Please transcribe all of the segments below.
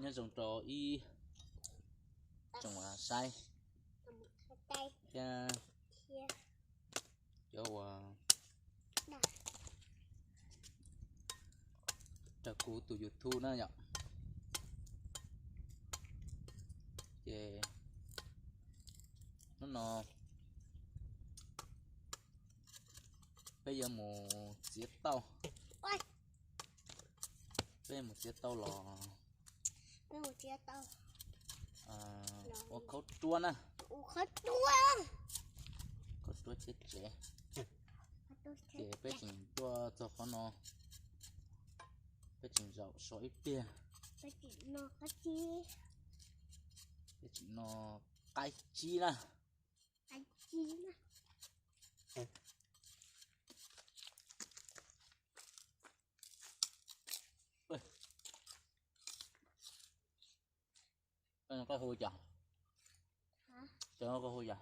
Nyob zoo rau ib tsoom saib thiab cov uas raws kuv tus YouTube na yom. Ces hnub no peb yuav mus txiav tauj, peb mus txiav tauj los ua khaub ruab na, khaub ruab tsev tsev. Ces peb tseem tuaj txog qhov no, peb tseem zaum so ib pliag, peb tseem noj qaib tsib na. Koj hu cas? Koj hu cas?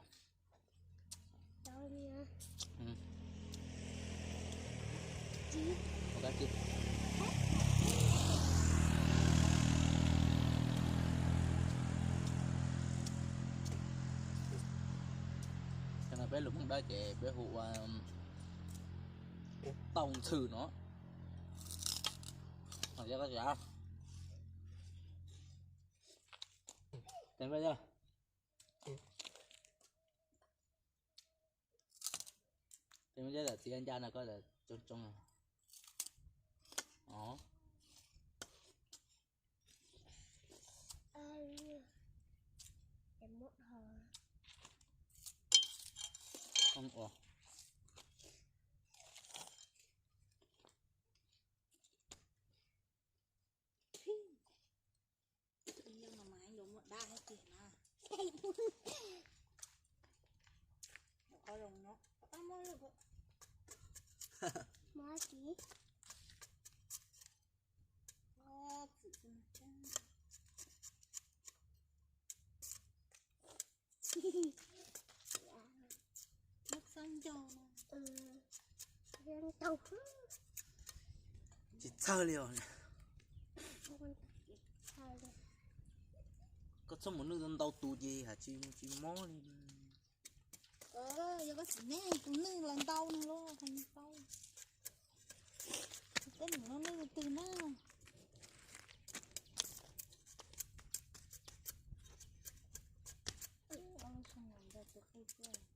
Peb lus Hmoob Dawb ces peb hu ua tauj ntxhw no. Txiv ncaj no koj coob coob. Tsis txhawj li os. Koj txhob mus nwj ntau tus ces hais tsis mob li. Yog koj txiv neej tus nwj los ntau no los ntau. Peb mus no nej twg na.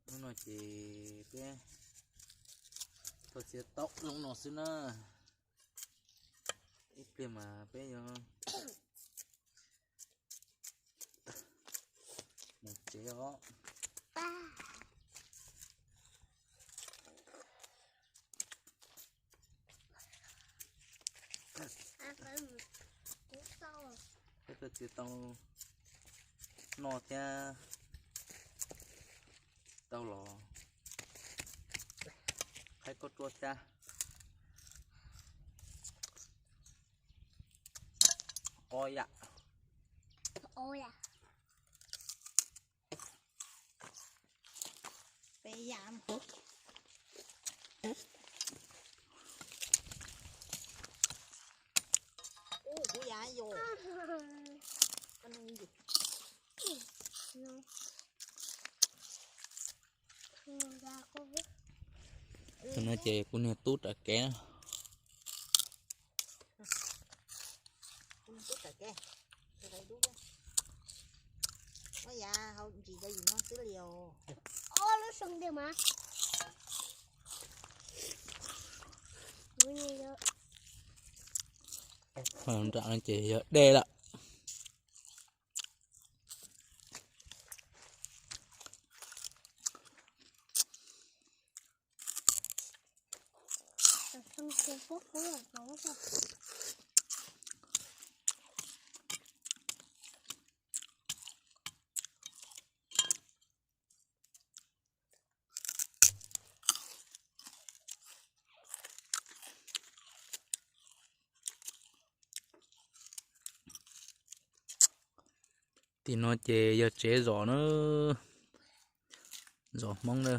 Hnub no ces peb tuaj txiav tauj zoo no xwb na. Ib pliag mas peb yuav mus tsev os. Peb tuaj txiav tau noj thiab tau los qhaib khaub ruab thiab. Ob yam. Peb yam. Ub, kuv yam yos. Tus no ces kuv niag tub raws kev. Ua yam hauv ntsis da yim no xwb li os. Ob lub xyoo tiag mas. Nram no ces yog dej lawm. Tim no ces yog tsev zos na, zos Hmoob na.